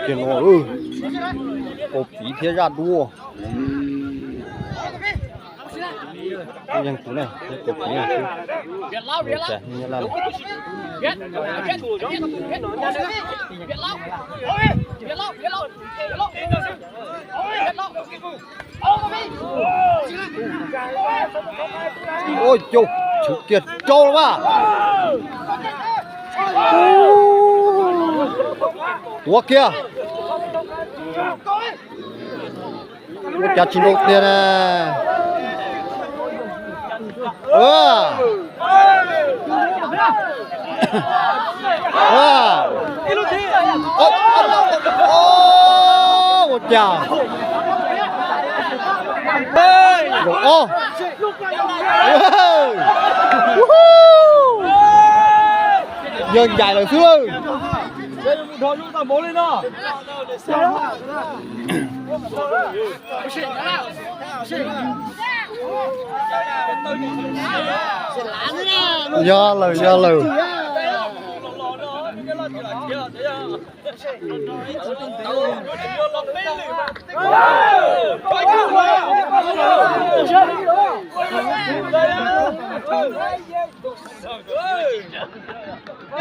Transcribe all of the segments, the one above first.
Kiag no, kaus piv thiab zaj duab. Yeej tus ne, kaus piv xwb. Cas nyob laj. Ua cas tshwv kiag rau los mas. Tuav kiag. Ua cas tsis nrau tiag na. Ua cas. Zaum ob. Yawg ncaim lawm xwb lawm. Yog lawm, yog lawm.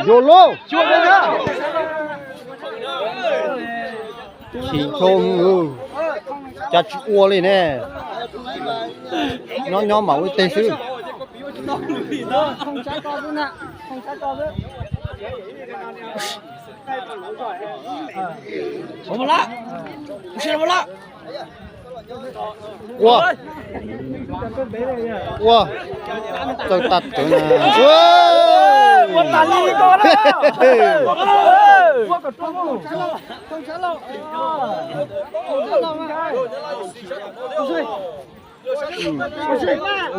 Yuav lauj. Chim nrho, cas tsis ua li ne. Nyob nyob mas ua ib teg xwb. Ua, ua, txawj tag tsev na.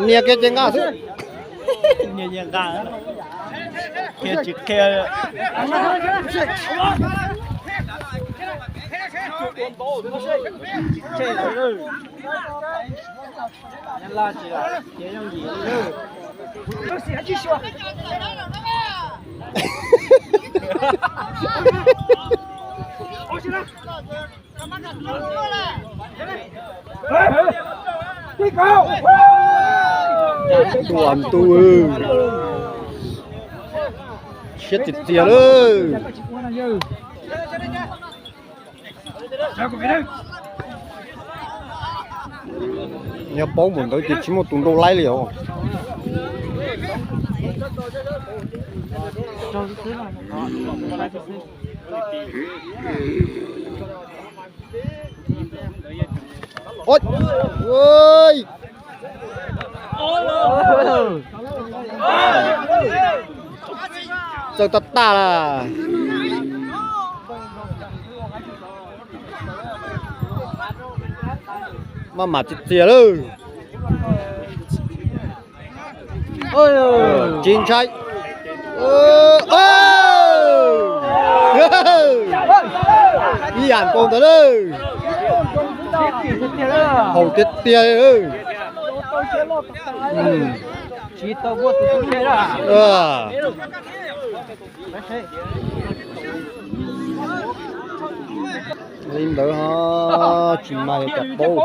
Nias kiag ces nqa xwb. Nias ces nqa, qhia tsis qhia. Tua ntu, siab tiag tiag lawm. Yog paub npaum ntawd ces tsis muaj tus nrau laib li os. Txawj tag tag lawm. Maj mam txias txias lawm. Tsis ntshai. Ib yam nkaus ntawd lawm. Haum tiag tiag. Li ntawd ho tsis mas yog cov paub.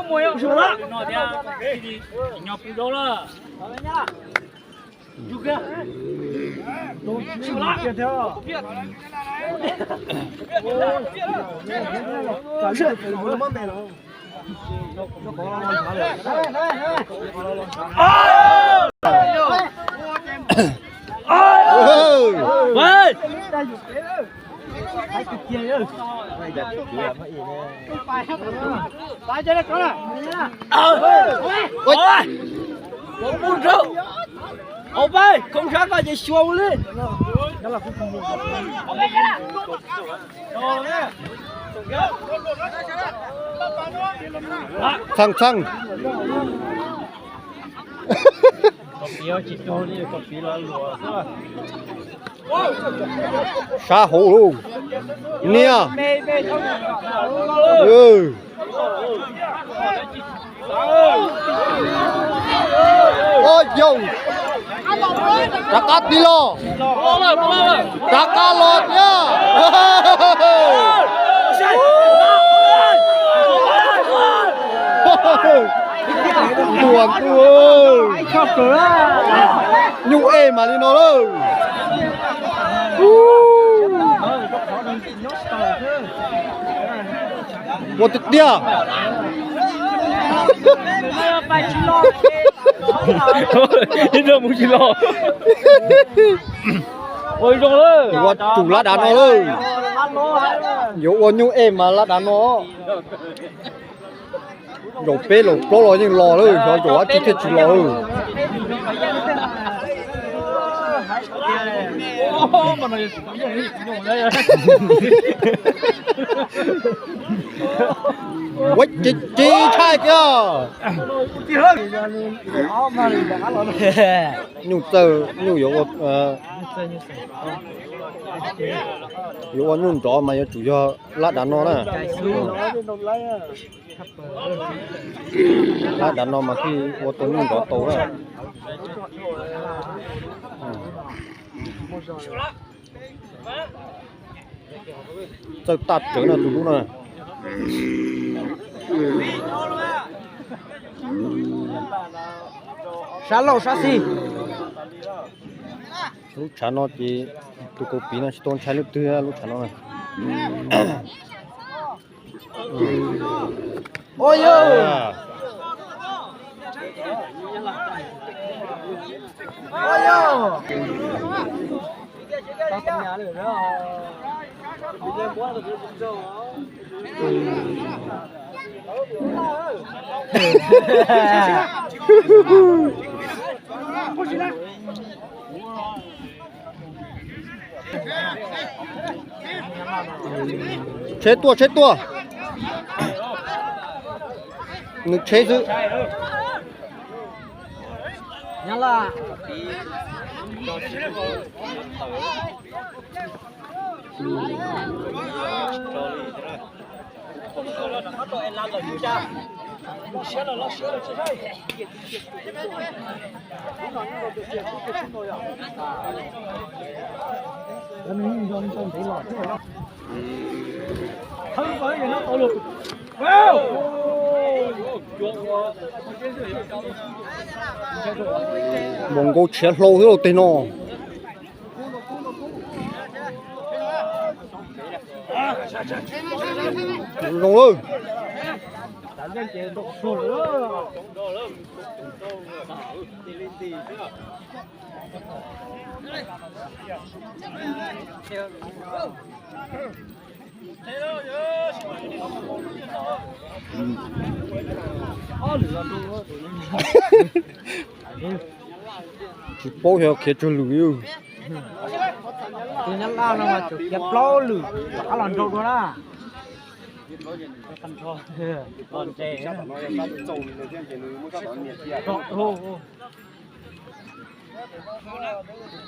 Ua, mus rau hauv peb, koob sab koj ces xyuas ua li. Txheej txheej. Sab hauv lauj. Nias. Yog, rov qab tig los, rov qab los thiab. Tuag ntuj, nyuj ej mas li no lawm. Ua tiag tiag. Ib nrog mus tsis los. Ua zoo lawm. Yuav ua tsum lab dav no lawm. Yuav ua nyuj ej mas lab dav no. Zaum peb zaum plaub los yeej los lawm, xyov zaum dab tsi thiaj tsis los lawm. Ua ces ces tshaj kiag. Nyuj txawj, nyuj yuav ua, yuav ua nyuj nrov mas yuav tsum yog lab dav no na. Lab dav no mas thiaj ua tau nyuj nrov tau na. Txawj tag rawv no tus lub no. Sab laug sab xis. Lub tshav no ces tus kaus piv no tsis tau ntshai leej twg lub tshav no na. Tsheb tuaj, tsheb tuaj. Nws tsheb xwb. Npau nkauj tshiav hlau xwb lauj tej no. Zoo lawm. Tsis paub xyov khiav tsawg lwm. Tus Nyab Laj no mas tseem khiav plaub lwm rov qab los nrau dua na.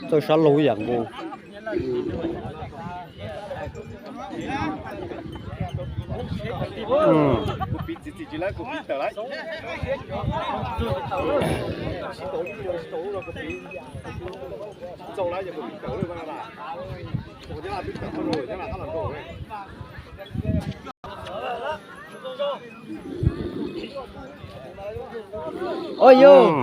Txawj sab laug ib yam nkaus. Ua yog.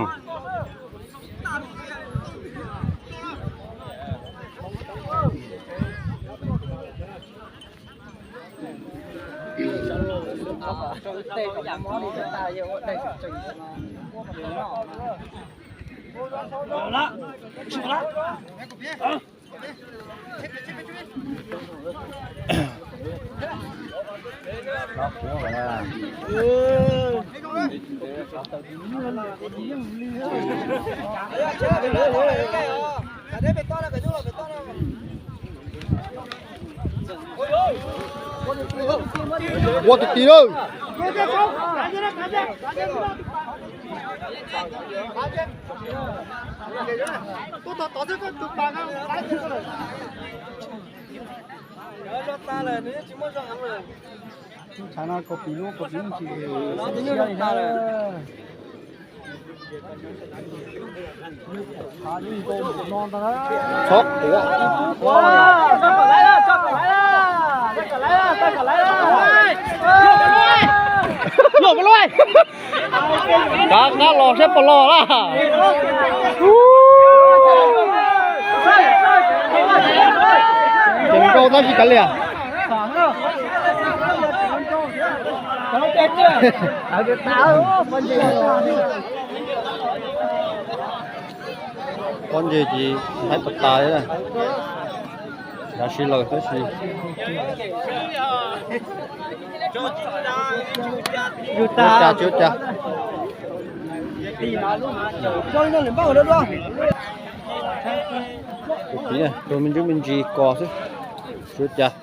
Ua tus tij lawm. Tshav no kaus pim lub kaus pim tsis siab li na. Txhob quav. Kav qab los saib puas los lawm. Ces nkauj tab sis kav liam. Pob ntseg ces haib pas tas, yav siv lawm tab sis tsis ua cas, tsis ua cas. Tus me ntsuj me ntsis kos xwb, tsis ua cas.